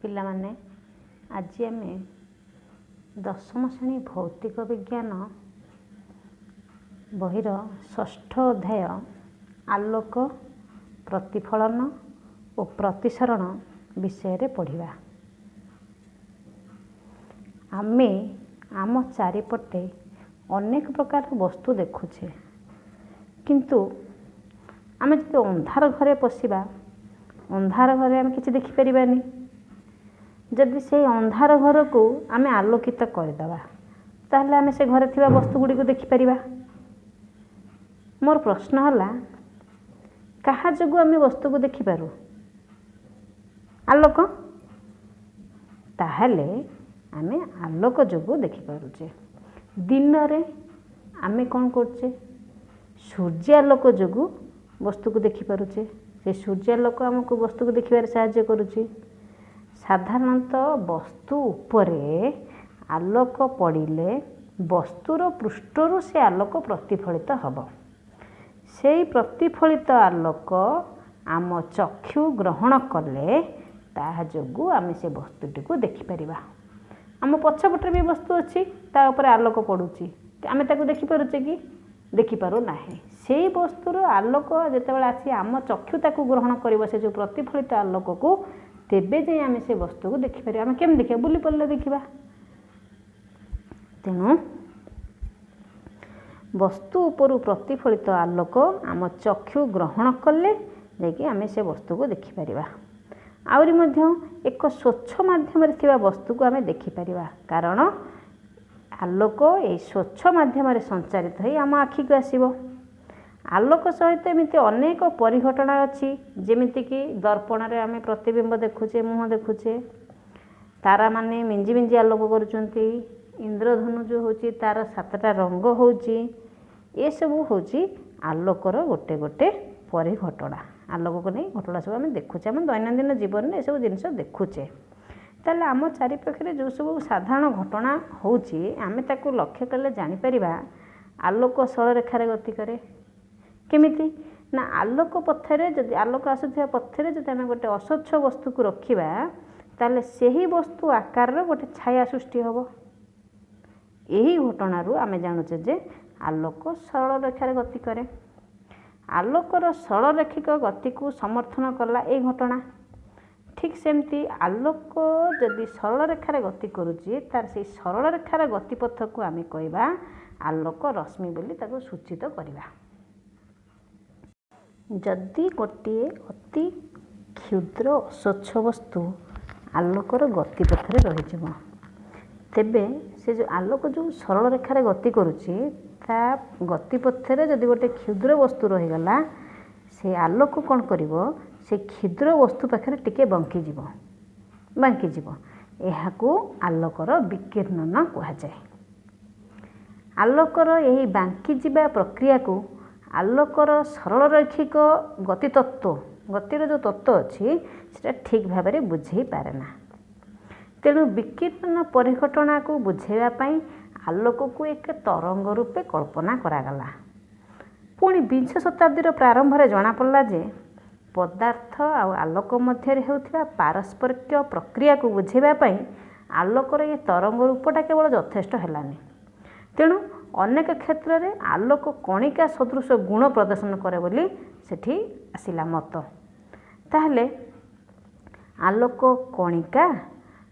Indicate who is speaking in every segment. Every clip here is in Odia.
Speaker 1: ପିଲାମାନେ, ଆଜି ଆମେ ଦଶମ ଶ୍ରେଣୀ ଭୌତିକ ବିଜ୍ଞାନ ବହିର ଷଷ୍ଠ ଅଧ୍ୟାୟ ଆଲୋକ, ପ୍ରତିଫଳନ ଓ ପ୍ରତିସରଣ ବିଷୟରେ ପଢ଼ିବା। ଆମେ ଆମ ଚାରିପଟେ ଅନେକ ପ୍ରକାର ବସ୍ତୁ ଦେଖୁଛେ, କିନ୍ତୁ ଆମେ ଯଦି ଅନ୍ଧାର ଘରେ ପଶିବା, ଅନ୍ଧାର ଘରେ ଆମେ କିଛି ଦେଖିପାରିବାନି। ଯଦି ସେଇ ଅନ୍ଧାର ଘରକୁ ଆମେ ଆଲୋକିତ କରିଦେବା, ତାହେଲେ ଆମେ ସେ ଘରେ ଥିବା ବସ୍ତୁ ଗୁଡ଼ିକୁ ଦେଖିପାରିବା। ମୋର ପ୍ରଶ୍ନ ହେଲା, କାହା ଯୋଗୁଁ ଆମେ ବସ୍ତୁକୁ ଦେଖିପାରୁ? ଆଲୋକ। ତାହେଲେ ଆମେ ଆଲୋକ ଯୋଗୁଁ ଦେଖିପାରୁଛେ। ଦିନରେ ଆମେ କ'ଣ କରୁଛେ? ସୂର୍ଯ୍ୟାଲୋକ ଯୋଗୁଁ ବସ୍ତୁକୁ ଦେଖିପାରୁଛେ। ସେ ସୂର୍ଯ୍ୟାଲୋକ ଆମକୁ ବସ୍ତୁକୁ ଦେଖିବାରେ ସାହାଯ୍ୟ କରୁଛି। ସାଧାରଣତଃ ବସ୍ତୁ ଉପରେ ଆଲୋକ ପଡ଼ିଲେ ବସ୍ତୁର ପୃଷ୍ଠରୁ ସେ ଆଲୋକ ପ୍ରତିଫଳିତ ହେବ। ସେଇ ପ୍ରତିଫଳିତ ଆଲୋକ ଆମ ଚକ୍ଷୁ ଗ୍ରହଣ କଲେ ତାହା ଯୋଗୁଁ ଆମେ ସେ ବସ୍ତୁଟିକୁ ଦେଖିପାରିବା। ଆମ ପଛପଟରେ ବି ବସ୍ତୁ ଅଛି, ତା ଉପରେ ଆଲୋକ ପଡ଼ୁଛି, ଆମେ ତାକୁ ଦେଖିପାରୁଛେ କି? ଦେଖିପାରୁନାହିଁ। ସେଇ ବସ୍ତୁର ଆଲୋକ ଯେତେବେଳେ ଆସି ଆମ ଚକ୍ଷୁ ତାକୁ ଗ୍ରହଣ କରିବ, ସେ ଯେଉଁ ପ୍ରତିଫଳିତ ଆଲୋକକୁ, ତେବେ ଯାଇ ଆମେ ସେ ବସ୍ତୁକୁ ଦେଖିପାରିବା। ଆମେ କେମିତି ଦେଖିବା? ବୁଲି ପଡ଼ିଲେ ଦେଖିବା। ତେଣୁ ବସ୍ତୁ ଉପରୁ ପ୍ରତିଫଳିତ ଆଲୋକ ଆମ ଚକ୍ଷୁ ଗ୍ରହଣ କଲେ ଯାଇକି ଆମେ ସେ ବସ୍ତୁକୁ ଦେଖିପାରିବା। ଆହୁରି ମଧ୍ୟ ଏକ ସ୍ୱଚ୍ଛ ମାଧ୍ୟମରେ ଥିବା ବସ୍ତୁକୁ ଆମେ ଦେଖିପାରିବା, କାରଣ ଆଲୋକ ଏଇ ସ୍ୱଚ୍ଛ ମାଧ୍ୟମରେ ସଞ୍ଚାରିତ ହୋଇ ଆମ ଆଖିକୁ ଆସିବ। ଆଲୋକ ସହିତ ଏମିତି ଅନେକ ପରିଘଟଣା ଅଛି, ଯେମିତିକି ଦର୍ପଣରେ ଆମେ ପ୍ରତିବିମ୍ବ ଦେଖୁଛେ, ମୁହଁ ଦେଖୁଛେ, ତାରାମାନେ ମିଞ୍ଜି ମିଞ୍ଜି ଆଲୋକ କରୁଛନ୍ତି, ଇନ୍ଦ୍ରଧନୁ ଯେଉଁ ହେଉଛି ତା'ର 7ଟା ରଙ୍ଗ ହେଉଛି। ଏସବୁ ହେଉଛି ଆଲୋକର ଗୋଟେ ଗୋଟେ ପରିଘଟଣା। ଆଲୋକକୁ ନେଇ ଘଟଣା ସବୁ ଆମେ ଦେଖୁଛେ, ଆମ ଦୈନନ୍ଦିନ ଜୀବନରେ ଏସବୁ ଜିନିଷ ଦେଖୁଛେ। ତାହେଲେ ଆମ ଚାରିପାଖରେ ଯେଉଁ ସବୁ ସାଧାରଣ ଘଟଣା ହେଉଛି, ଆମେ ତାକୁ ଲକ୍ଷ୍ୟ କଲେ ଜାଣିପାରିବା ଆଲୋକ ସରଳରେଖାରେ ଗତି କରେ। କେମିତି ନା, ଆଲୋକ ପଥରେ ଯଦି, ଆଲୋକ ଆସୁଥିବା ପଥରେ ଯଦି ଆମେ ଗୋଟେ ଅସ୍ୱଚ୍ଛ ବସ୍ତୁକୁ ରଖିବା, ତାହେଲେ ସେହି ବସ୍ତୁ ଆକାରର ଗୋଟେ ଛାୟା ସୃଷ୍ଟି ହେବ। ଏହି ଘଟଣାରୁ ଆମେ ଜାଣୁଛେ ଯେ ଆଲୋକ ସରଳ ରେଖାରେ ଗତି କରେ। ଆଲୋକର ସରଳରେଖିକ ଗତିକୁ ସମର୍ଥନ କଲା ଏଇ ଘଟଣା। ଠିକ୍ ସେମିତି ଆଲୋକ ଯଦି ସରଳ ରେଖାରେ ଗତି କରୁଛି, ତାର ସେଇ ସରଳ ରେଖାର ଗତିପଥକୁ ଆମେ କହିବା ଆଲୋକ ରଶ୍ମି ବୋଲି ତାକୁ ସୂଚିତ କରିବା। ଯଦି ଗୋଟିଏ ଅତି କ୍ଷୁଦ୍ର ଅସ୍ୱଚ୍ଛ ବସ୍ତୁ ଆଲୋକର ଗତିପଥରେ ରହିଯିବ, ତେବେ ସେ ଯେଉଁ ଆଲୋକ ଯେଉଁ ସରଳ ରେଖାରେ ଗତି କରୁଛି, ତା ଗତିପଥରେ ଯଦି ଗୋଟେ କ୍ଷୁଦ୍ର ବସ୍ତୁ ରହିଗଲା, ସେ ଆଲୋକ କ'ଣ କରିବ? ସେ କ୍ଷୁଦ୍ର ବସ୍ତୁ ପାଖରେ ଟିକେ ବଙ୍କିଯିବ, ବାଙ୍କିଯିବ। ଏହାକୁ ଆଲୋକର ବିକିର୍ଣ୍ଣନ କୁହାଯାଏ। ଆଲୋକର ଏହି ବାଙ୍କିଯିବା ପ୍ରକ୍ରିୟାକୁ ଆଲୋକର ସରଳରୈଖିକ ଗତିତତ୍ତ୍ୱ, ଗତିର ଯେଉଁ ତତ୍ତ୍ୱ ଅଛି, ସେଟା ଠିକ୍ ଭାବରେ ବୁଝେଇ ପାରେ ନା। ତେଣୁ ବିକିରଣ ପରିଘଟଣାକୁ ବୁଝାଇବା ପାଇଁ ଆଲୋକକୁ ଏକ ତରଙ୍ଗ ରୂପେ କଳ୍ପନା କରାଗଲା। ପୁଣି ବିଂଶ ଶତାବ୍ଦୀର ପ୍ରାରମ୍ଭରେ ଜଣାପଡ଼ିଲା ଯେ ପଦାର୍ଥ ଆଉ ଆଲୋକ ମଧ୍ୟରେ ହେଉଥିବା ପାରସ୍ପରିକ ପ୍ରକ୍ରିୟାକୁ ବୁଝାଇବା ପାଇଁ ଆଲୋକର ଏ ତରଙ୍ଗ ରୂପଟା କେବଳ ଯଥେଷ୍ଟ ହେଲାନି। ତେଣୁ ଅନେକ କ୍ଷେତ୍ରରେ ଆଲୋକ କଣିକା ସଦୃଶ ଗୁଣ ପ୍ରଦର୍ଶନ କରେ ବୋଲି ସେଠି ଆସିଲା ମତ। ତାହେଲେ ଆଲୋକ କଣିକା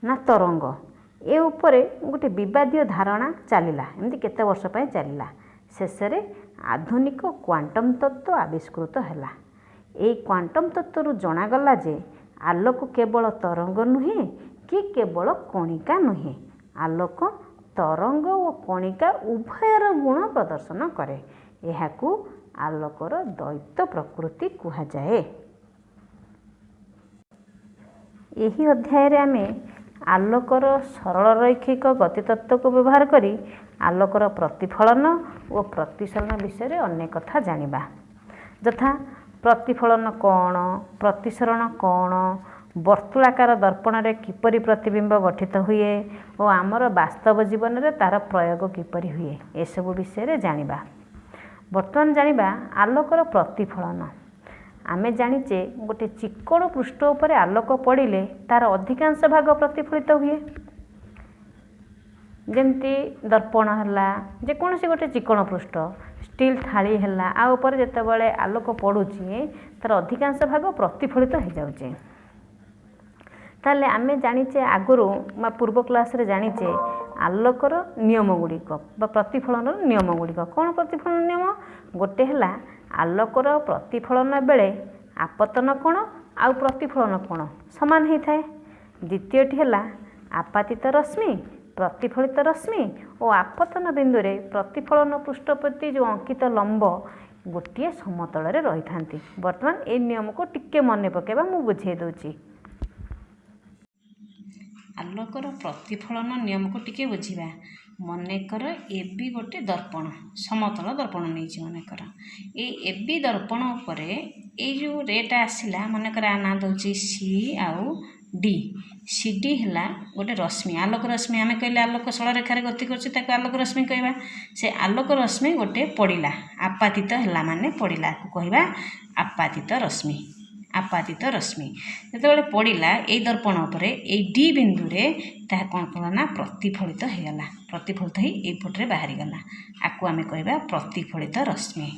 Speaker 1: ନା ତରଙ୍ଗ, ଏ ଉପରେ ଗୋଟେ ବିବାଦୀୟ ଧାରଣା ଚାଲିଲା। ଏମିତି କେତେ ବର୍ଷ ପାଇଁ ଚାଲିଲା। ଶେଷରେ ଆଧୁନିକ କ୍ୱାଣ୍ଟମ୍ ତତ୍ତ୍ୱ ଆବିଷ୍କୃତ ହେଲା। ଏଇ କ୍ୱାଣ୍ଟମ୍ ତତ୍ତ୍ୱରୁ ଜଣାଗଲା ଯେ ଆଲୋକ କେବଳ ତରଙ୍ଗ ନୁହେଁ କି କେବଳ କଣିକା ନୁହେଁ, ଆଲୋକ ତରଙ୍ଗ ଓ କଣିକା ଉଭୟର ଗୁଣ ପ୍ରଦର୍ଶନ କରେ। ଏହାକୁ ଆଲୋକର ଦ୍ୱୈତ ପ୍ରକୃତି କୁହାଯାଏ। ଏହି ଅଧ୍ୟାୟରେ ଆମେ ଆଲୋକର ସରଳରୈଖିକ ଗତିତତ୍ତ୍ୱକୁ ବ୍ୟବହାର କରି ଆଲୋକର ପ୍ରତିଫଳନ ଓ ପ୍ରତିସରଣ ବିଷୟରେ ଅନେକ କଥା ଜାଣିବା, ଯଥା ପ୍ରତିଫଳନ କ'ଣ, ପ୍ରତିସରଣ କ'ଣ, ବର୍ତ୍ତୁଳାକାର ଦର୍ପଣରେ କିପରି ପ୍ରତିବିମ୍ବ ଗଠିତ ହୁଏ ଓ ଆମର ବାସ୍ତବ ଜୀବନରେ ତା'ର ପ୍ରୟୋଗ କିପରି ହୁଏ, ଏସବୁ ବିଷୟରେ ଜାଣିବା। ବର୍ତ୍ତମାନ ଜାଣିବା ଆଲୋକର ପ୍ରତିଫଳନ। ଆମେ ଜାଣିଛେ, ଗୋଟେ ଚିକଣ ପୃଷ୍ଠ ଉପରେ ଆଲୋକ ପଡ଼ିଲେ ତା'ର ଅଧିକାଂଶ ଭାଗ ପ୍ରତିଫଳିତ ହୁଏ। ଯେମିତି ଦର୍ପଣ ହେଲା, ଯେକୌଣସି ଗୋଟେ ଚିକଣ ପୃଷ୍ଠ, ଷ୍ଟିଲ୍ ଥାଳି ହେଲା, ଆ ଉପରେ ଯେତେବେଳେ ଆଲୋକ ପଡ଼ୁଛି, ତା'ର ଅଧିକାଂଶ ଭାଗ ପ୍ରତିଫଳିତ ହେଇଯାଉଛି। ତାହେଲେ ଆମେ ଜାଣିଛେ ଆଗରୁ ବା ପୂର୍ବ କ୍ଲାସ୍ରେ ଜାଣିଛେ ଆଲୋକର ନିୟମ ଗୁଡ଼ିକ ବା ପ୍ରତିଫଳନର ନିୟମ ଗୁଡ଼ିକ କ'ଣ। ପ୍ରତିଫଳନ ନିୟମ ଗୋଟେ ହେଲା, ଆଲୋକର ପ୍ରତିଫଳନ ବେଳେ ଆପତନ କୋଣ ଆଉ ପ୍ରତିଫଳନ କୋଣ ସମାନ ହେଇଥାଏ। ଦ୍ୱିତୀୟଟି ହେଲା, ଆପାତିତ ରଶ୍ମି, ପ୍ରତିଫଳିତ ରଶ୍ମି ଓ ଆପତନ ବିନ୍ଦୁରେ ପ୍ରତିଫଳନ ପୃଷ୍ଠ ପ୍ରତି ଯେଉଁ ଅଙ୍କିତ ଲମ୍ବ ଗୋଟିଏ ସମତଳରେ ରହିଥାନ୍ତି। ବର୍ତ୍ତମାନ ଏ ନିୟମକୁ ଟିକେ ମନେ ପକାଇବା, ମୁଁ ବୁଝେଇ ଦେଉଛି। ଆଲୋକର ପ୍ରତିଫଳନ ନିୟମକୁ ଟିକେ ବୁଝିବା। ମନେକର ଏ ବି ଗୋଟେ ଦର୍ପଣ, ସମତଳ ଦର୍ପଣ ନେଇଛି। ମନେକର ଏଇ ଏ ବି ଦର୍ପଣ ଉପରେ ଏଇ ଯେଉଁ ରେଟା ଆସିଲା, ମନେକର ଆ ନାଁ ଦେଉଛି ସି ଆଉ ଡି। ସି ଡି ହେଲା ଗୋଟେ ରଶ୍ମି, ଆଲୋକ ରଶ୍ମି। ଆମେ କହିଲେ ଆଲୋକ ସରଳରେଖାରେ ଗତି କରୁଛି, ତାକୁ ଆଲୋକ ରଶ୍ମି କହିବା। ସେ ଆଲୋକ ରଶ୍ମି ଗୋଟେ ପଡ଼ିଲା, ଆପାତିତ ହେଲା ମାନେ ପଡ଼ିଲା, ଆକୁ କହିବା ଆପାତିତ ରଶ୍ମି। ଆପାତିତ ରଶ୍ମି ଯେତେବେଳେ ପଡ଼ିଲା ଏଇ ଦର୍ପଣ ଉପରେ, ଏଇ ଡି ବିନ୍ଦୁରେ ତାହା କ'ଣ କଲା ନା ପ୍ରତିଫଳିତ ହେଇଗଲା। ପ୍ରତିଫଳିତ ହେଇ ଏଇପଟରେ ବାହାରିଗଲା। ଆକୁ ଆମେ କହିବା ପ୍ରତିଫଳିତ ରଶ୍ମି।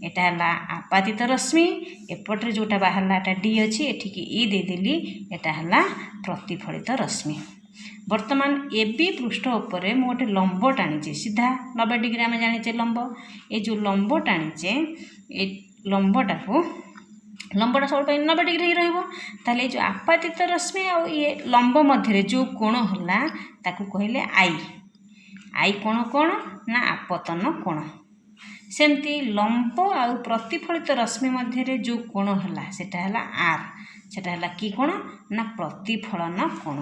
Speaker 1: ଏଇଟା ହେଲା ଆପାତିତ ରଶ୍ମି। ଏପଟରେ ଯେଉଁଟା ବାହାରିଲା, ଏଟା ଡି ଅଛି, ଏଠିକି ଇ ଦେଇଦେଲି, ଏଟା ହେଲା ପ୍ରତିଫଳିତ ରଶ୍ମି। ବର୍ତ୍ତମାନ ଏ ବି ପୃଷ୍ଠ ଉପରେ ମୁଁ ଗୋଟେ ଲମ୍ବ ଟାଣିଛି ସିଧା 90 ଡିଗ୍ରୀ। ଆମେ ଜାଣିଛେ ଲମ୍ବ, ଏ ଯେଉଁ ଲମ୍ବ ଟାଣିଛେ, ଏ ଲମ୍ବଟାକୁ, ଲମ୍ବଟା ସବୁ ପାଇଁ 90 ଡିଗ୍ରୀ ହେଇ ରହିବ। ତାହେଲେ ଏଇ ଯେଉଁ ଆପାତିତ ରଶ୍ମି ଆଉ ଇଏ ଲମ୍ବ ମଧ୍ୟରେ ଯେଉଁ କୋଣ ହେଲା, ତାକୁ କହିଲେ I. I କୋଣ କ'ଣ ନା ଆପତନ କୋଣ। ସେମିତି ଲମ୍ବ ଆଉ ପ୍ରତିଫଳିତ ରଶ୍ମି ମଧ୍ୟରେ ଯେଉଁ କୋଣ ହେଲା, ସେଟା ହେଲା ଆର୍। ସେଟା ହେଲା କି କୋଣ ନା ପ୍ରତିଫଳନ କୋଣ।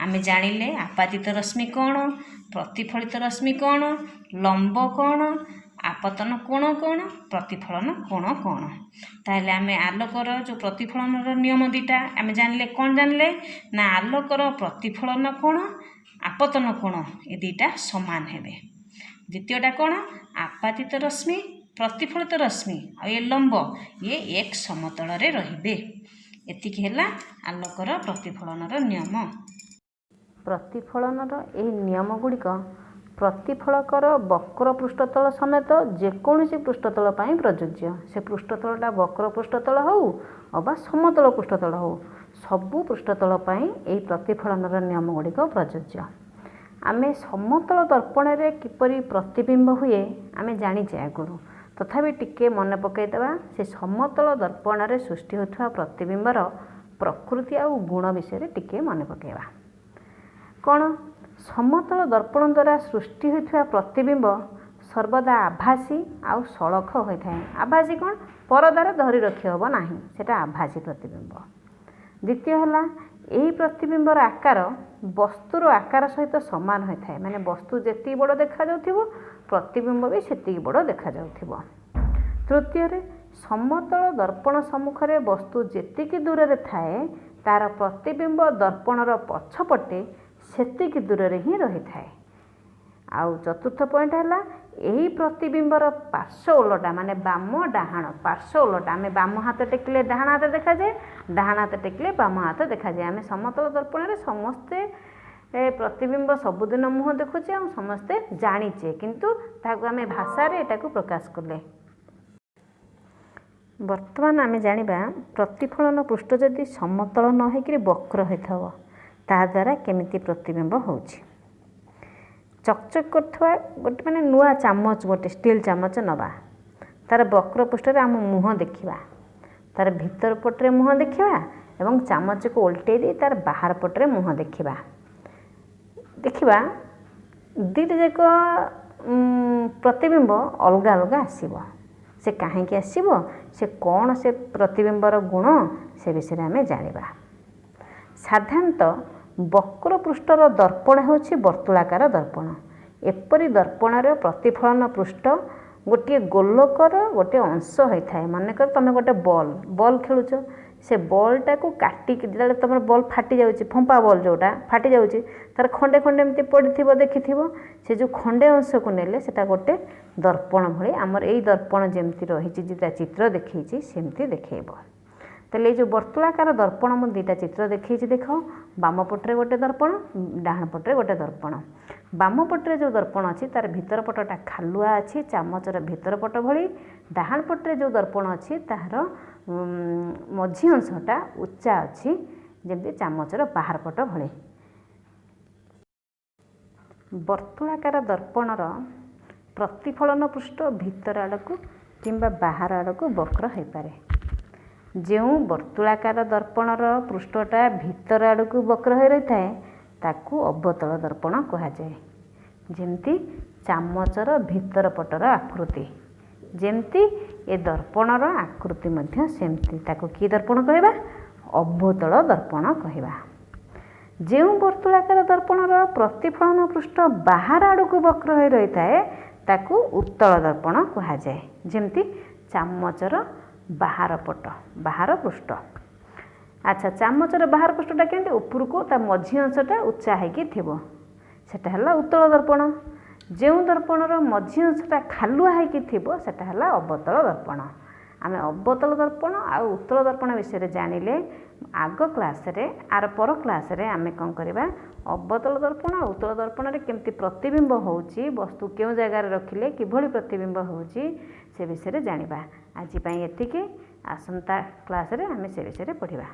Speaker 1: ଆମେ ଜାଣିଲେ ଆପାତିତ ରଶ୍ମି କ'ଣ, ପ୍ରତିଫଳିତ ରଶ୍ମି କ'ଣ, ଲମ୍ବ କ'ଣ, ଆପତନ କୋଣ କ'ଣ, ପ୍ରତିଫଳନ କୋଣ କ'ଣ। ତାହେଲେ ଆମେ ଆଲୋକର ଯେଉଁ ପ୍ରତିଫଳନର ନିୟମ ଦୁଇଟା ଆମେ ଜାଣିଲେ। କ'ଣ ଜାଣିଲେ ନା ଆଲୋକର ପ୍ରତିଫଳନ କୋଣ, ଆପତନ କୋଣ ଏ ଦୁଇଟା ସମାନ ହେବେ। ଦ୍ୱିତୀୟଟା କ'ଣ? ଆପାତିତ ରଶ୍ମି, ପ୍ରତିଫଳିତ ରଶ୍ମି ଆଉ ଏ ଲମ୍ବ ଇଏ ଏକ ସମତଳରେ ରହିବେ। ଏତିକି ହେଲା ଆଲୋକର ପ୍ରତିଫଳନର ନିୟମ। ପ୍ରତିଫଳନର ଏହି ନିୟମ ଗୁଡ଼ିକ ପ୍ରତିଫଳକର ବକ୍ର ପୃଷ୍ଠତଳ ସମେତ ଯେକୌଣସି ପୃଷ୍ଠତଳ ପାଇଁ ପ୍ରଯୁଜ୍ୟ। ସେ ପୃଷ୍ଠତଳଟା ବକ୍ର ପୃଷ୍ଠତଳ ହେଉ ଅବା ସମତଳ ପୃଷ୍ଠତଳ ହେଉ, ସବୁ ପୃଷ୍ଠତଳ ପାଇଁ ଏହି ପ୍ରତିଫଳନର ନିୟମ ଗୁଡ଼ିକ ପ୍ରଯୁଜ୍ୟ। ଆମେ ସମତଳ ଦର୍ପଣରେ କିପରି ପ୍ରତିବିମ୍ବ ହୁଏ ଆମେ ଜାଣିଛେ ଆଗରୁ, ତଥାପି ଟିକେ ମନେ ପକାଇଦେବା। ସେ ସମତଳ ଦର୍ପଣରେ ସୃଷ୍ଟି ହେଉଥିବା ପ୍ରତିବିମ୍ବର ପ୍ରକୃତି ଆଉ ଗୁଣ ବିଷୟରେ ଟିକେ ମନେ ପକାଇବା। କ'ଣ? ସମତଳ ଦର୍ପଣ ଦ୍ୱାରା ସୃଷ୍ଟି ହୋଇଥିବା ପ୍ରତିବିମ୍ବ ସର୍ବଦା ଆଭାସୀ ଆଉ ସଳଖ ହୋଇଥାଏ। ଆଭାସୀ କ'ଣ? ପରଦାରେ ଧରି ରଖି ହେବ ନାହିଁ, ସେଇଟା ଆଭାସୀ ପ୍ରତିବିମ୍ବ। ଦ୍ୱିତୀୟ ହେଲା, ଏହି ପ୍ରତିବିମ୍ବର ଆକାର ବସ୍ତୁର ଆକାର ସହିତ ସମାନ ହୋଇଥାଏ। ମାନେ ବସ୍ତୁ ଯେତିକି ବଡ଼ ଦେଖାଯାଉଥିବ, ପ୍ରତିବିମ୍ବ ବି ସେତିକି ବଡ଼ ଦେଖାଯାଉଥିବ। ତୃତୀୟରେ, ସମତଳ ଦର୍ପଣ ସମ୍ମୁଖରେ ବସ୍ତୁ ଯେତିକି ଦୂରରେ ଥାଏ, ତା'ର ପ୍ରତିବିମ୍ବ ଦର୍ପଣର ପଛପଟେ ସେତିକି ଦୂରରେ ହିଁ ରହିଥାଏ। ଆଉ ଚତୁର୍ଥ ପଏଣ୍ଟ ହେଲା, ଏହି ପ୍ରତିବିମ୍ବର ପାର୍ଶ୍ୱ ଓଲଟା, ମାନେ ବାମ ଡାହାଣ ପାର୍ଶ୍ୱ ଓଲଟା। ଆମେ ବାମ ହାତ ଟେକିଲେ ଡାହାଣ ହାତ ଦେଖାଯାଏ, ଡାହାଣ ହାତ ଟେକିଲେ ବାମ ହାତ ଦେଖାଯାଏ। ଆମେ ସମତଳ ଦର୍ପଣରେ ସମସ୍ତେ ପ୍ରତିବିମ୍ବ ସବୁଦିନ ମୁହଁ ଦେଖୁଛେ ଆଉ ସମସ୍ତେ ଜାଣିଛେ, କିନ୍ତୁ ତାହାକୁ ଆମେ ଭାଷାରେ ଏଟାକୁ ପ୍ରକାଶ କଲେ। ବର୍ତ୍ତମାନ ଆମେ ଜାଣିବା, ପ୍ରତିଫଳନ ପୃଷ୍ଠ ଯଦି ସମତଳ ନ ହେଇକରି ବକ୍ର ହୋଇଥିବ, ତାହାଦ୍ୱାରା କେମିତି ପ୍ରତିବିମ୍ବ ହେଉଛି। ଚକଚକ କରୁଥିବା ଗୋଟେ, ମାନେ ନୂଆ ଚାମଚ, ଗୋଟେ ଷ୍ଟିଲ୍ ଚାମଚ ନେବା। ତା'ର ବକ୍ର ପୃଷ୍ଠରେ ଆମ ମୁହଁ ଦେଖିବା, ତା'ର ଭିତର ପଟରେ ମୁହଁ ଦେଖିବା ଏବଂ ଚାମଚକୁ ଓଲଟେଇ ଦେଇ ତା'ର ବାହାର ପଟରେ ମୁହଁ ଦେଖିବା। ଦେଖିବା ଦୁଇଟା ଯାକ ପ୍ରତିବିମ୍ବ ଅଲଗା ଅଲଗା ଆସିବ। ସେ କାହିଁକି ଆସିବ, ସେ କ'ଣ, ସେ ପ୍ରତିବିମ୍ବର ଗୁଣ, ସେ ବିଷୟରେ ଆମେ ଜାଣିବା। ସାଧାରଣତଃ ବକ୍ର ପୃଷ୍ଠର ଦର୍ପଣ ହେଉଛି ବର୍ତ୍ତୁଳାକାର ଦର୍ପଣ। ଏପରି ଦର୍ପଣର ପ୍ରତିଫଳନ ପୃଷ୍ଠ ଗୋଟିଏ ଗୋଲକର ଗୋଟିଏ ଅଂଶ ହୋଇଥାଏ। ମନେକର ତୁମେ ଗୋଟେ ବଲ୍ ଖେଳୁଛ, ସେ ବଲ୍ଟାକୁ କାଟିକି ଯେତେବେଳେ ତୁମର ବଲ୍ ଫାଟି ଯାଉଛି, ଫମ୍ପା ବଲ୍ ଯେଉଁଟା ଫାଟି ଯାଉଛି, ତା'ର ଖଣ୍ଡେ ଖଣ୍ଡେ ଏମିତି ପଡ଼ିଥିବ, ଦେଖିଥିବ। ସେ ଯେଉଁ ଖଣ୍ଡେ ଅଂଶକୁ ନେଲେ ସେଟା ଗୋଟେ ଦର୍ପଣ ଭଳି, ଆମର ଏଇ ଦର୍ପଣ ଯେମିତି ରହିଛି, ଯେଟା ଚିତ୍ର ଦେଖେଇଛି, ସେମିତି ଦେଖେଇବ। ତାହେଲେ ଏଇ ଯେଉଁ ବର୍ତ୍ତୁଳାକାର ଦର୍ପଣ, ମୁଁ ଦୁଇଟା ଚିତ୍ର ଦେଖେଇଛି ଦେଖ। ବାମ ପଟରେ ଗୋଟେ ଦର୍ପଣ, ଡାହାଣ ପଟରେ ଗୋଟେ ଦର୍ପଣ। ବାମ ପଟରେ ଯେଉଁ ଦର୍ପଣ ଅଛି ତାର ଭିତର ପଟଟା ଖାଲୁଆ ଅଛି, ଚାମଚର ଭିତର ପଟ ଭଳି। ଡାହାଣ ପଟରେ ଯେଉଁ ଦର୍ପଣ ଅଛି ତାହାର ମଝି ଅଂଶଟା ଉଚ୍ଚା ଅଛି, ଯେମିତି ଚାମଚର ବାହାର ପଟ ଭଳି। ବର୍ତ୍ତୁଳାକାର ଦର୍ପଣର ପ୍ରତିଫଳନ ପୃଷ୍ଠ ଭିତର ଆଡ଼କୁ କିମ୍ବା ବାହାର ଆଡ଼କୁ ବକ୍ର ହୋଇପାରେ। ଯେଉଁ ବର୍ତ୍ତୁଳାକାର ଦର୍ପଣର ପୃଷ୍ଠଟା ଭିତର ଆଡ଼କୁ ବକ୍ର ହୋଇ ରହିଥାଏ ତାକୁ ଅବତଳ ଦର୍ପଣ କୁହାଯାଏ। ଯେମିତି ଚାମଚର ଭିତର ପଟର ଆକୃତି, ଯେମିତି ଏ ଦର୍ପଣର ଆକୃତି ମଧ୍ୟ ସେମିତି, ତାକୁ କି ଦର୍ପଣ କହିବା? ଅବତଳ ଦର୍ପଣ କହିବା। ଯେଉଁ ବର୍ତ୍ତୁଳାକାର ଦର୍ପଣର ପ୍ରତିଫଳନ ପୃଷ୍ଠ ବାହାର ଆଡ଼କୁ ବକ୍ର ହୋଇ ରହିଥାଏ ତାକୁ ଉତ୍ତଳ ଦର୍ପଣ କୁହାଯାଏ। ଯେମିତି ଚାମଚର ବାହାର ପଟ, ବାହାର ପୃଷ୍ଠ। ଆଚ୍ଛା, ଚାମଚର ବାହାର ପୃଷ୍ଠଟା କେମିତି? ଉପରକୁ ତା ମଝି ଅଂଶଟା ଉଚ୍ଚା ହେଇକି ଥିବ, ସେଟା ହେଲା ଉତ୍ତଳ ଦର୍ପଣ। ଯେଉଁ ଦର୍ପଣର ମଝି ଅଂଶଟା ଖାଲୁଆ ହେଇକି ଥିବ ସେଟା ହେଲା ଅବତଳ ଦର୍ପଣ। ଆମେ ଅବତଳ ଦର୍ପଣ ଆଉ ଉତ୍ତଳ ଦର୍ପଣ ବିଷୟରେ ଜାଣିଲେ। ଆଗ କ୍ଲାସ୍ରେ, ଆର ପର କ୍ଲାସ୍ରେ ଆମେ କ'ଣ କରିବା? ଅବତଳ ଦର୍ପଣ ଆଉ ଉତ୍ତଳ ଦର୍ପଣରେ କେମିତି ପ୍ରତିବିମ୍ବ ହେଉଛି, ବସ୍ତୁ କେଉଁ ଜାଗାରେ ରଖିଲେ କିଭଳି ପ୍ରତିବିମ୍ବ ହେଉଛି, ସେ ବିଷୟରେ ଜାଣିବା। ଆଜି ପାଇଁ ଏତିକି। ଆସନ୍ତା କ୍ଲାସ୍ରେ ଆମେ ସେ ବିଷୟରେ ପଢ଼ିବା।